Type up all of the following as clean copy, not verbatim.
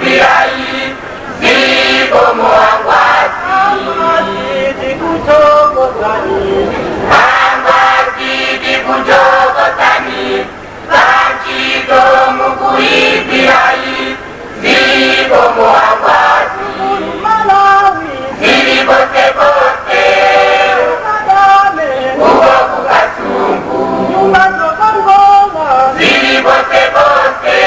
mukuigwirayi zikomo angwazi. Angwazi tikuthokozani pantchito mukuigwirayi zikomo angwazi. Zili konsekonse uko kukasungu, zili konsekonse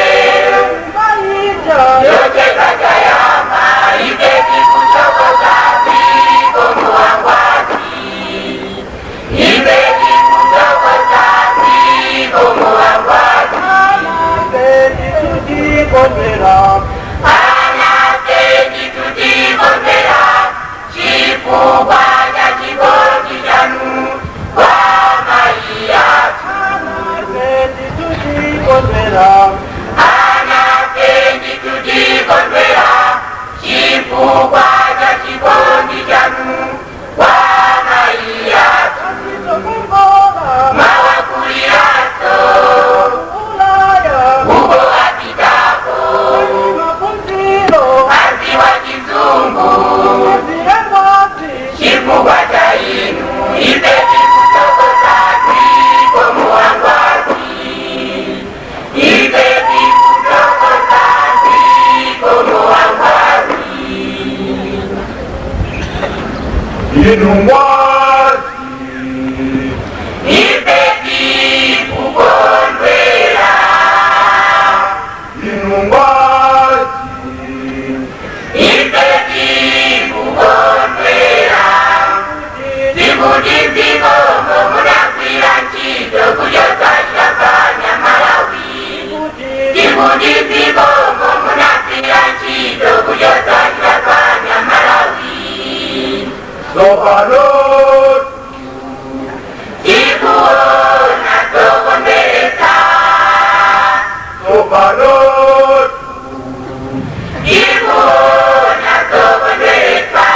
yocheka chayama ife tikuthokoza zikomo angwazi. Ife tikuthokoza zikomo angwazi. Anafe nditutikondera chifukwa cha chikondi chanu kwa mayi athu. Anafe nditutikondera chifukwa cha chikondi chanu kwa mayi athu. Mwawakuliraso uko apitako aziwa chizungu chifukwa cha inu ife tikuthokoza zikomo angwazi. Ife tikuthokoza zikomo angwazi. Inu ngwazi. Ife tikukondwera. Inu ngwazi. Ife tikukondwera tikuti zikomo munagwira ntchito kuchotsa chilapanya Malawi. Tikuti zikomo munagwira ntchito kuchotsa chilapanya Malawi. Tsopano Tikuona zokondweretsa. Tsopano Tikuona zokondweretsa.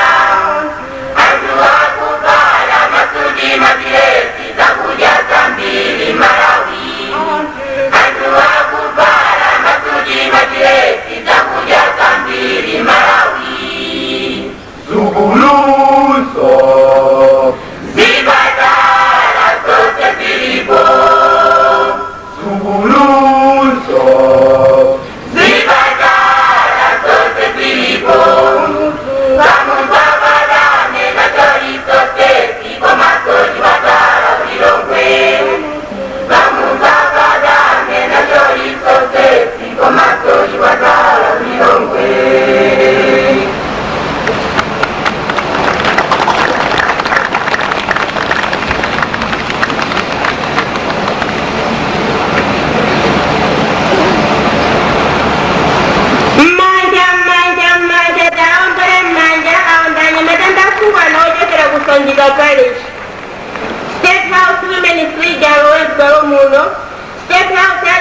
Anthu akuvala masuti, madiresi, zakudya zambiri Malawi. Anthu akuvala masuti, madiresi, zakudya zambiri Malawi. Sukuluso Zipatala zonse zilipo. Sukuluso Zipatala zonse zilipo. Kamuzu Academy nacholiso sesi komanso chipatala kuLilongwe. Kamuzu Academy nacholiso sesi komanso chipatala kuLilongwe. Mmanja, mmanja, mmanja, taombere mmanja. Aondanya matanda asungwana ochokera ku Sanjika Parish. State House Women's League alowe m'bwalo muno. State House ya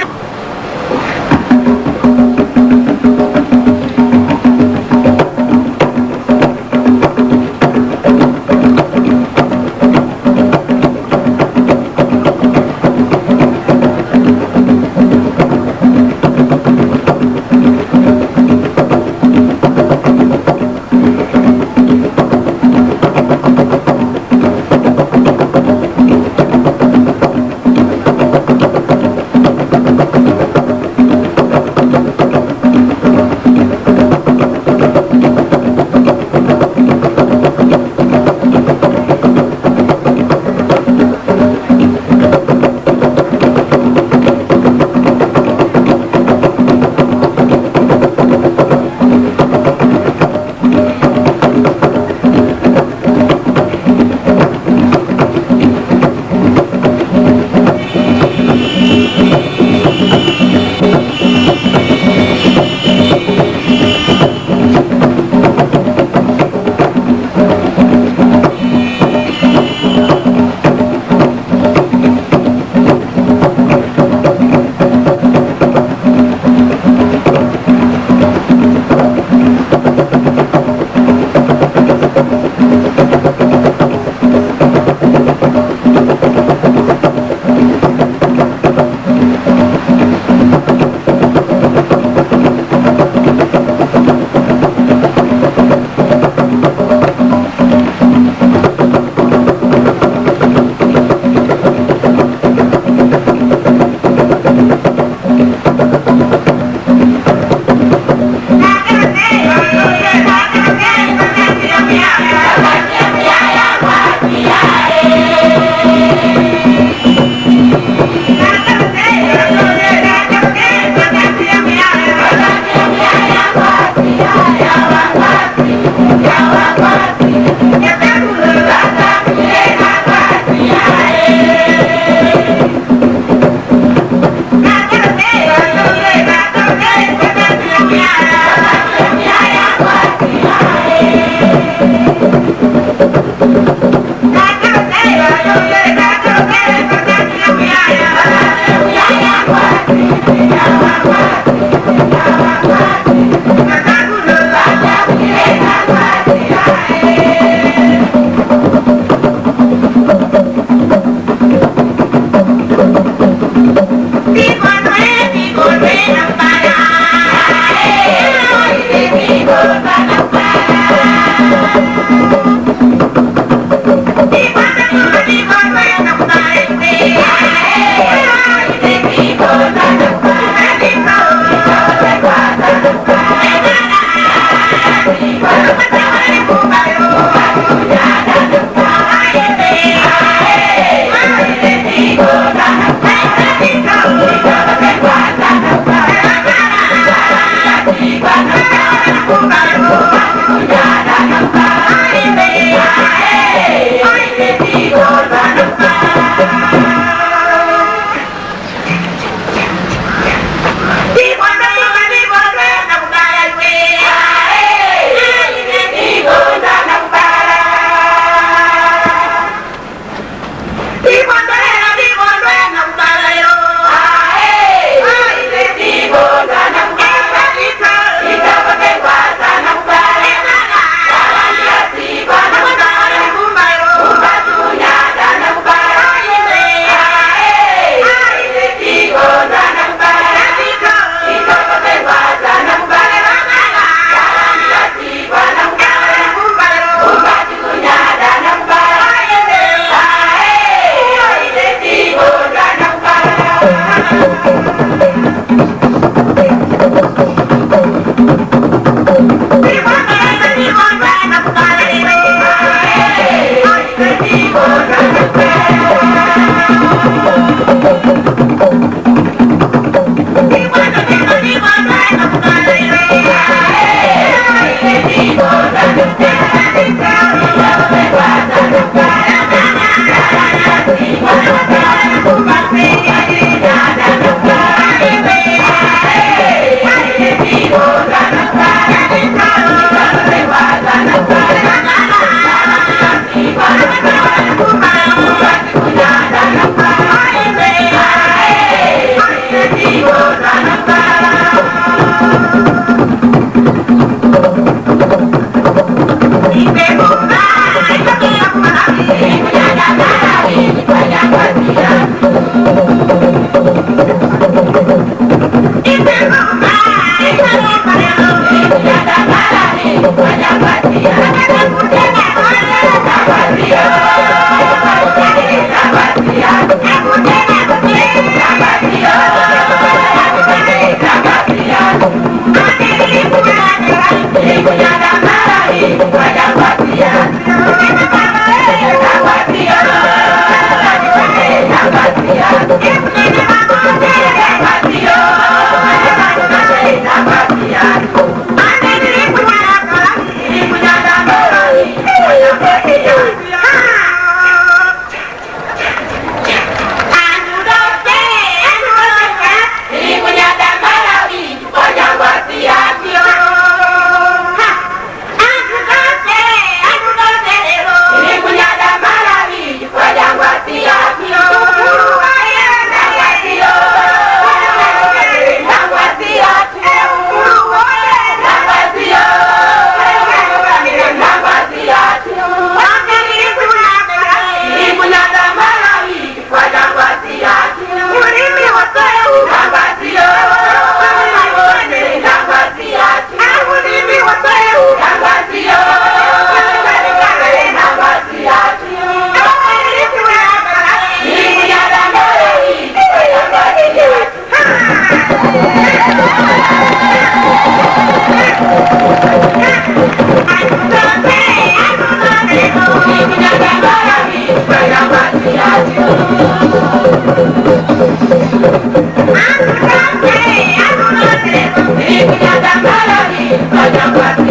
Thank you.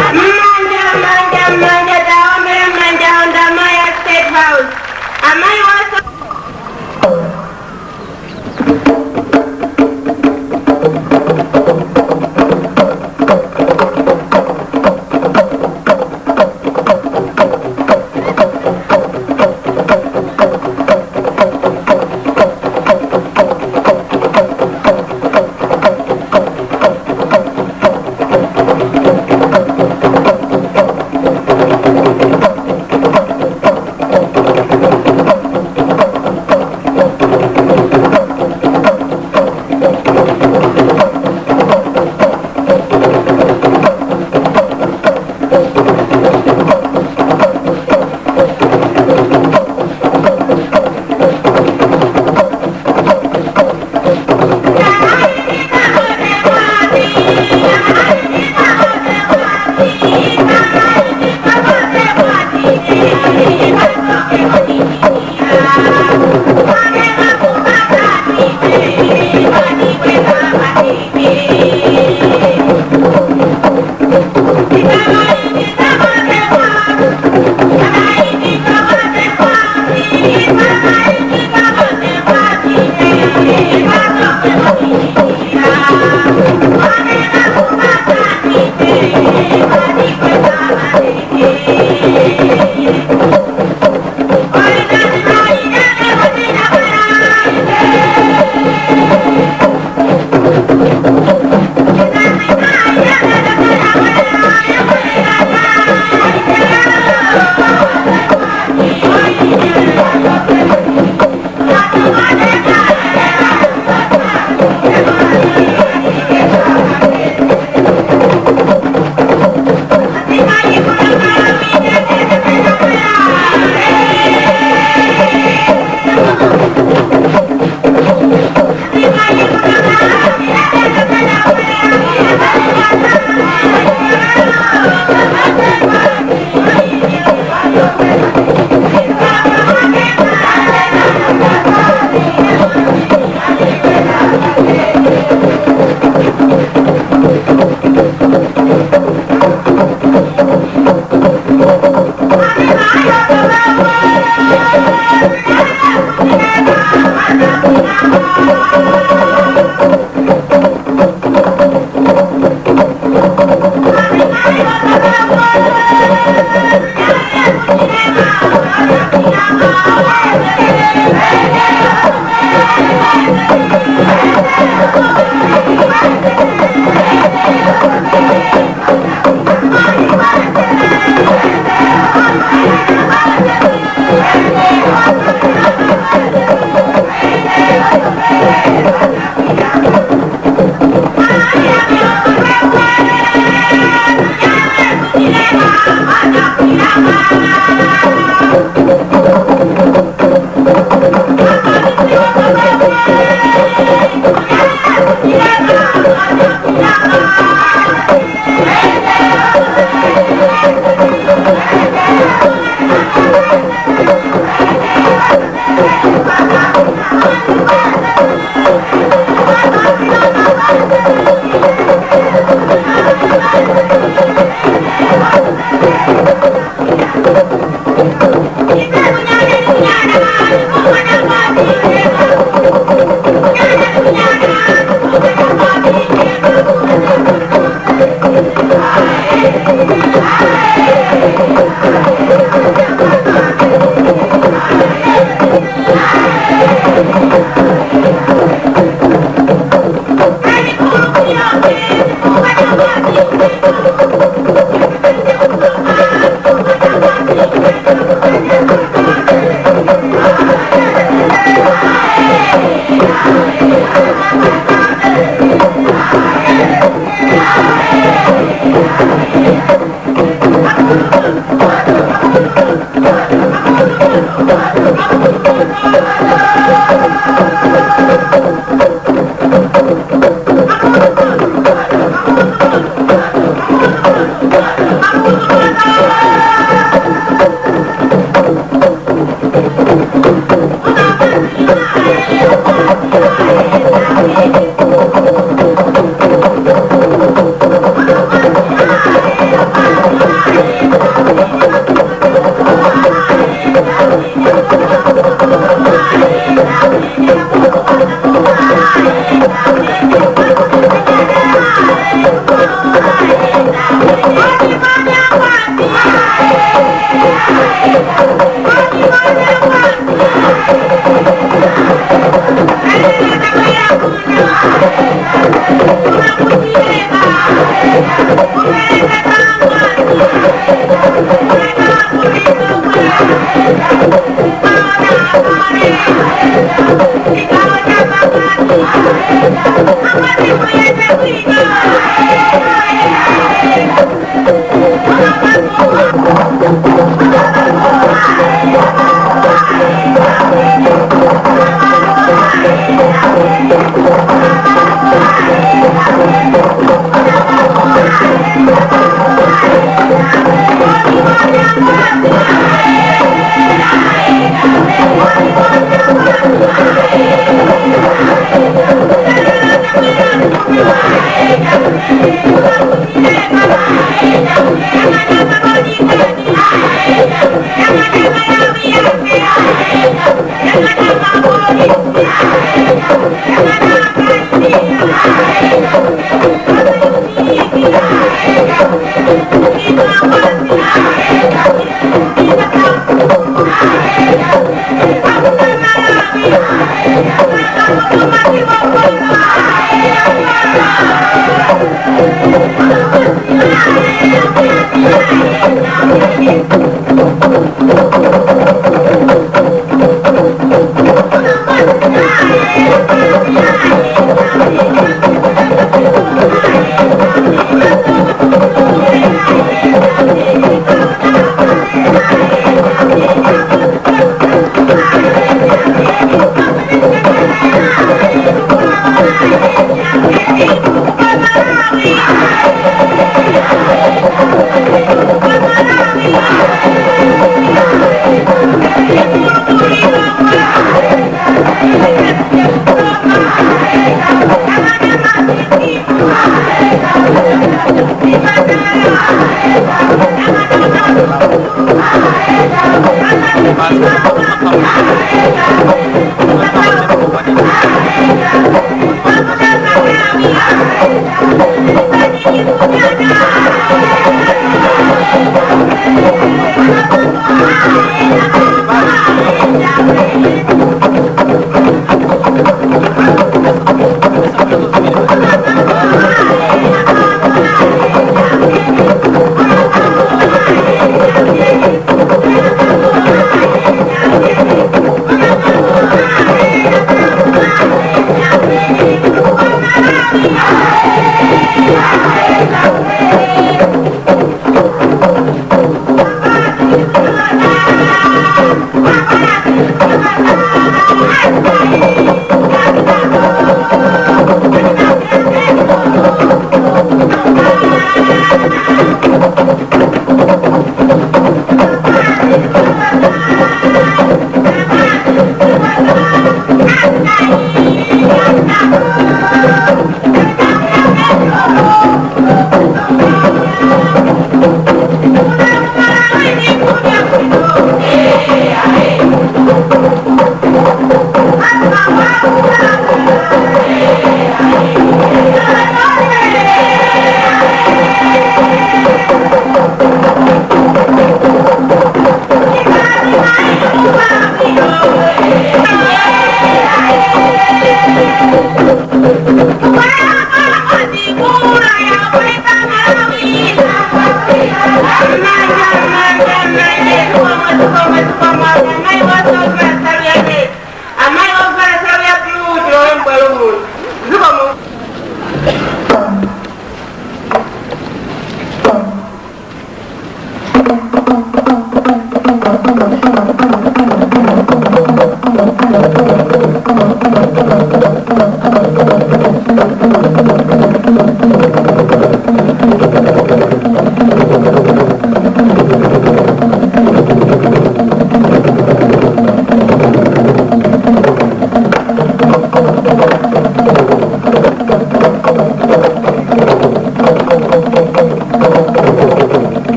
Manja, manja, manja, taombera manja onda maya State House. Amayi waso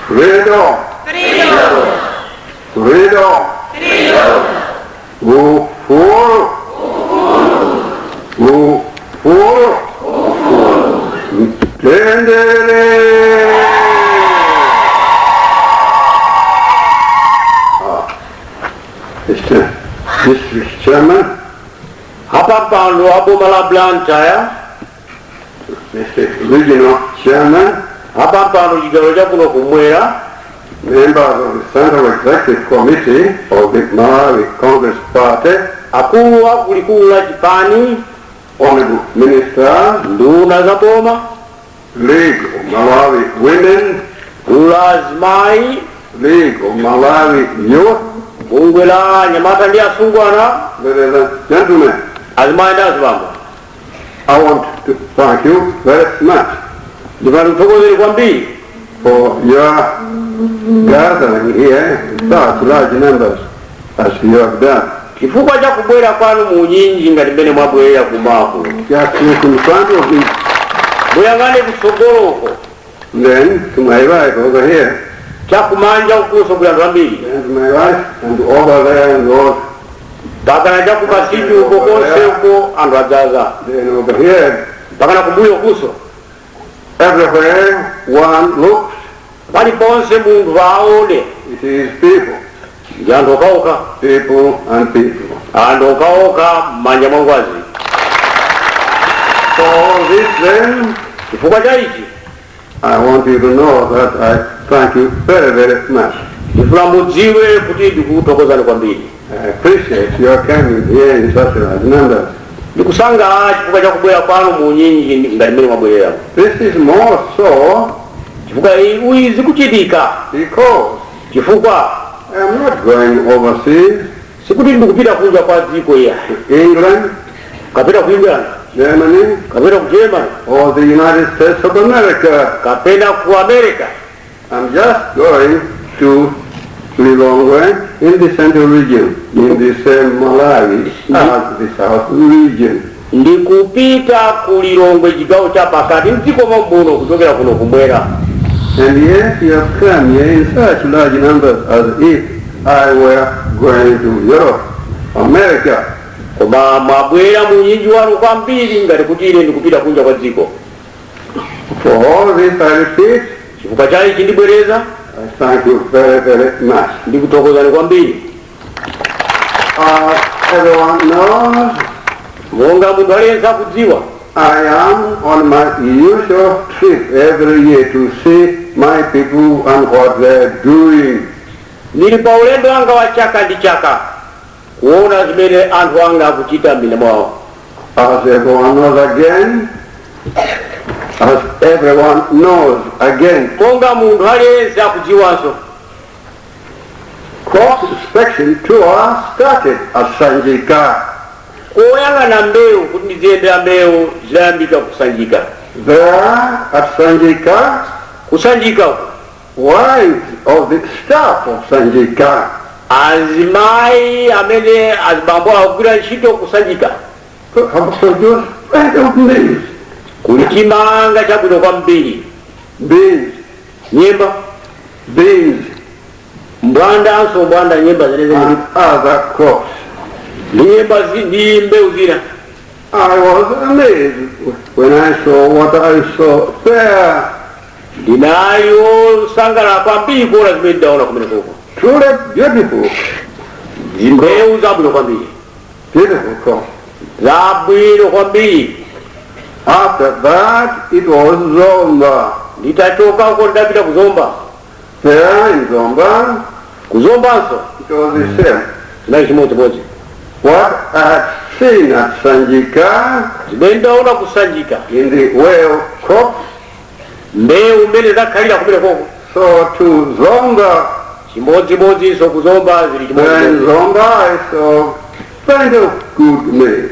Freedom. Freedom. Freedom. Freedom. Uhuru. Uhuru. Uhuru. Mtendere. District Chairman, Apampando a boma la Blantyre, Mr. Regional Chairman, apampando chigawo chakuno kumwera, members of the Central Executive Committee of the Malawi Congress Party, akulu akulikulu la chipani, Honorable Minister, nduna za boma, League of Malawi Women, gulu la azimayi, League of Malawi Youth, bungwe la anyamata ndi asungwana, ladies and gentlemen, azimayi ndi azibambo. I want to thank you very much Ndimati kuthokozeni kwambiri for your gathering here in such large numbers as you have done. Chifukwa cha kubwera kwanu mu unyinji ngati mmene mwabwerera kumaku. Just look in front of me, Muyang'ane kutsogoloko, then to my right over here, chakumanja ukuso kuli anthu ambiri, and to my right, and over there and over, mpakana chakumasiji uko konse uko anthu adzaza, then over here. Mpakana kumbuyo kuso. Everywhere one looks, paliponse munthu aone it is people, ndi anthu okhaokha, people and people. Anthu okhaokha m'manja mwa ngwazi. For all this then, Chifukwa cha ichi, I want you to know that I thank you very, very much. Ndifuna mudziwe kuti ndikuthokozani kwambiri. I appreciate your coming here in such large numbers. Ndikusangalala chifukwa cha kubwera kwanu mu unyinji ngati mmene mwabwerera. This is more so Chifukwa uyi zikuchitika because chifukwa I am not going overseas sikuti ndikupita kunja kwa dziko iya, to England, kapena ku England, Germany, kapena ku Germany, or the United States of America. Kapena ku America. I'm just going to Lilongwe in the central region, in the same Malawi as the south region. Ndikupita ku Lilongwe, chigawo cha pakati mdziko muno, kuchokera kuno kumwera. And yet you have come here in such large numbers as if I were going to Europe, America. Koma mwabwera mu unyinji wanu kwambiri ngati kuti ine ndikupita kunja kwa dziko. For all this I repeat, Chifukwa cha ichi ndibwereza, I thank you very, very much. Ndikuthokozani kwambiri. As everyone knows, Monga munthu aliyense akudziwa, I am on my usual trip every year to see my people and what they're doing. Ndili pa ulendo wanga wa chaka ndi chaka kuona zimene anthu anga akuchita m'minda mwawo. As everyone knows again, as everyone knows again, Monga munthu aliyense akudziwanso, crop inspection tour started at Sanjika. Koyang'ana mbewu kuti ndiziyendera mbewu zidayambika kuSanjika. There at Sanjika, KuSanjika uko, wives of the staff of Sanjika azimayi amene azibambo akugwira ntchito kuSanjika have produced plenty of maize, kuli chimanga chabwino kwambiri, beans, nyemba, beans, mbwandanso mbwanda, nyemba zenezene and other crops. Ndi nyemba ndi mbewu zina. I was amazed when I saw what I saw there. Ndinali wosangalala kwambiri kuona zimene ndidaona kumene koko. Truly beautiful, Mbewu zabwino kwambiri, beautiful crop. Zabwino kwambiri. After that, it was Zomba. Nditachoka uko ndidapita kuZomba. There in Zomba, KuZombanso it was the same. Zinali chimodzimodzi. What I had seen at Sanjika Zimene ndaona kuSanjika in the way of crops, mbewu mmene zakhalira kumene koko, so to Zomba. Chimodzimodzinso kuZomba zili There in chimodzimodzi. Zomba, I saw plenty of good maize.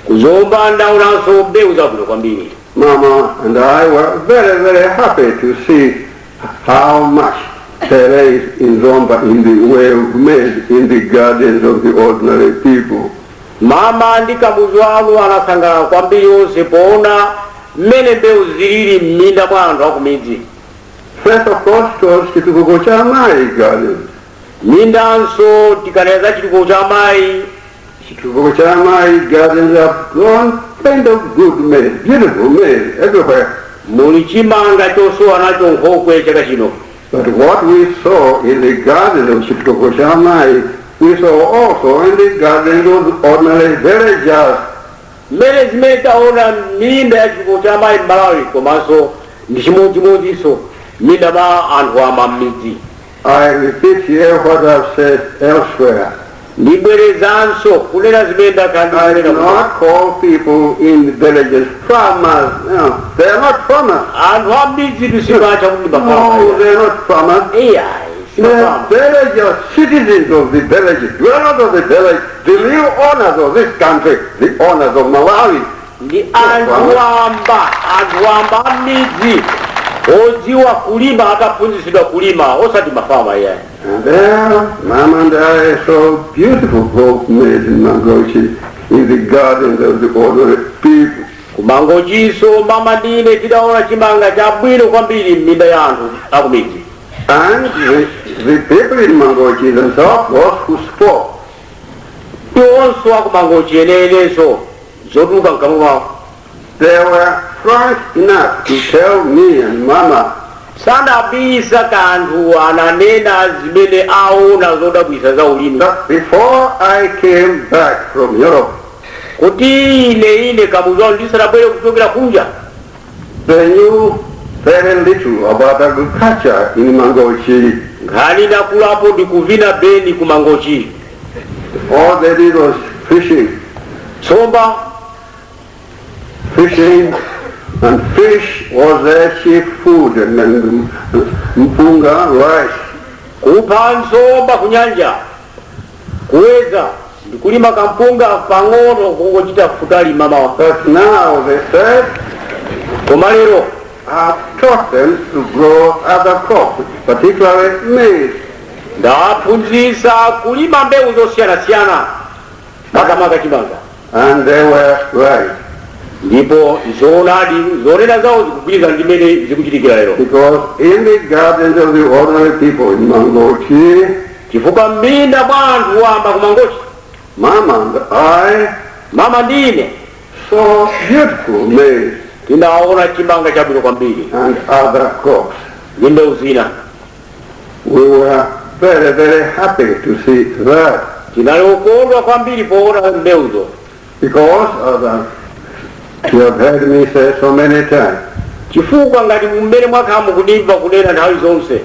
KuZomba ndaonanso mbewu zabwino kwambiri. Mama and I were very, very happy to see how much there is in Zomba in the way of maize in the gardens of the ordinary people. Mama ndi kamuzu anu anasangalala kwambiri onse poona mmene mbewu zilili m'minda mwa anthu akumidzi. First, of course, it was Chitukuko cha Amayi garden. Mindanso tikanena za Chitukuko cha Amayi, Chitukuko cha Amayi gardens have grown plenty of good maize, beautiful maize everywhere. Muli chimanga chosowa nacho nkhokwe chaka chino. But what we saw in the garden of Chitukuko cha Amayi we saw also in the gardens of ordinary villagers. Mmene zimene taona minda ya chitukuko cha amayi m'Malawi komanso ndi chimodzimodzinso minda mwa anthu wamba m'midzi. I repeat here what I've said elsewhere. Ndibwerezanso kunena zimene ndakhala I ndikunena do kuti not call people in the villages farmers. No, they are not farmers. Anthu a m'midzi tisamatcha kuti No, ma farmer. they are not farmers. Iyayi, They are si ma farmer. villagers, citizens of the village, dwellers of the village, the real owners of this country, the owners of Malawi. Ndi anthu wamba, anthu wamba a m'midzi odziwa kulima, ataphunzitsidwa kulima, osati ma farmer iyayi. And there, Mama and I saw beautiful growth maize in Mangochi in the gardens of the ordinary people. Kumangochinso mama ndine tidaona chimanga chabwino kwambiri m'minda ya anthu akumidzi. And the people in Mangochi themselves, those who spoke, Iwonso akumangochi eneyenenso zotuluka mkamwa mwawo they were frank enough to tell me and Mama sadabisa kanthu, ananena zimene aona zodabwisa za ulimi that before I came back from Europe, kuti ine Kamuzu wanu ndisanabwere kuchokera kunja they knew very little about agriculture in Mangochi. Nkhani ndakulapo ndikuvina beni ku Mangochi. All they did was fishing, Tsomba, fishing, and fish was their chief food, and mpunga, rice. Kupha nsomba kunyanja, kuweza ndikulima kampunga pang'ono kungochita futali mamawa. But now they said, Koma lero I've taught them to grow other crops, particularly maize. Ndaphunzitsa kulima mbewu zosiyanasiyana, makamaka chimanga. And they were right. Ndipo zoonadi zonena zawo zikugwirizana ndi mmene zikuchitikira lero. Because in the gardens of the ordinary people in Mangochi, Chifukwa m'minda mwa anthu wamba ku Mangochi, Mama and I mama ndi ine saw beautiful maize tinaona chimanga chabwino kwambiri and other crops. Ndi mbewu zina. We were very, very happy to see that Tinali okondwa kwambiri poona mbewuzo because, as you have heard me say so many times, chifukwa ngati mmene mwakhala mukundimva kunena nthawi zonse,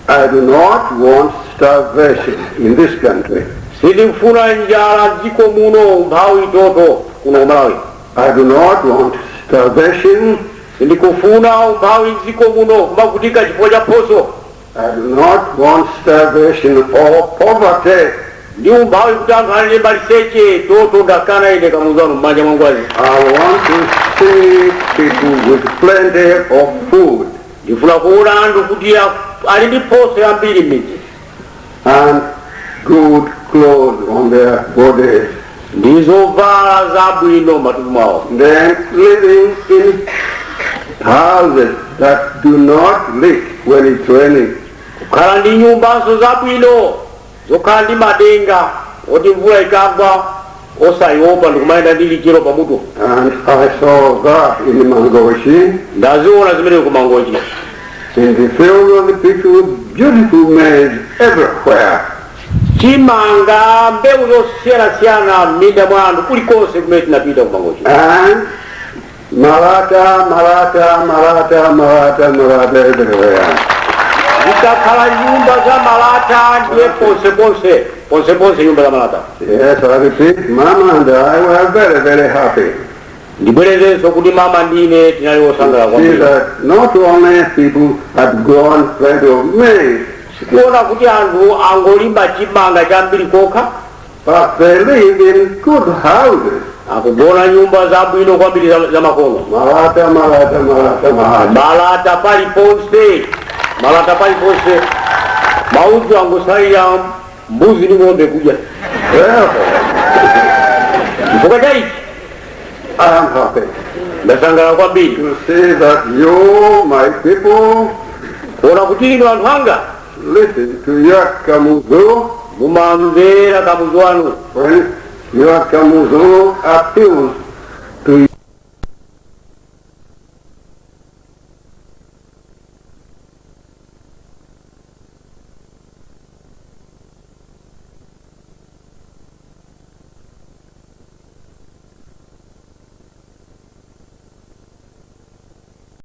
I do not want starvation in this country. Sindikufuna njala dziko muno, umphawi toto kuno ku Malawi. I do not want starvation. Sindikufuna umphawi dziko muno, kumavutika chifukwa cha phoso. I do not want starvation or poverty. Ndi umphawi kuti anthu alile maliseche toto, ndakana ine Kamuzu wanu m'manja mwangwazi. I want to see people with plenty of food Ndifuna kuona anthu kuti ali ndi phoso yambiri m'midzi and good clothes on their bodies. Ndi zovala zabwino matupi mwawo. Then living in houses that do not leak when it's raining. Kukhala ndi nyumbanso zabwino zokhala ndi madenga oti mvula ikagwa osayiopa ndikumayenda ndi lichero pamutu. And I saw that in Mangochi, Ndaziona zimene ku Mangochi, in the field of the people with beautiful maize everywhere. Chimanga, mbewu zosiyanasiyana m'minda mwa anthu kulikonse kumene tinapita ku Mangochi. And malata, malata, malata, malata, malata everywhere. Zikakhala nyumba za malata ndiye ponseponse, ponseponse nyumba za malata. Yes, I repeat, Mama and I were very, very happy. Ndibwerezenso kuti mama ndine tinali osangalala See kwambiri that not only people had grown plenty of maize, kuona kuti anthu angolima chimanga chambiri kokha, but they live in good houses. Akugona nyumba zabwino kwambiri za makono. Malata, malata, malata, malata. Malata paliponse, malata paliponse, maudzu angosalira mbuzi ndi ng'ombe kudya. Therefore, Chifukwa cha ichi, I am happy ndasangalala kwambiri to see that you, my people, kuona kuti inu anthu anga listen to your Kamuzu mumamvera Kamuzu wanu when your Kamuzu appeals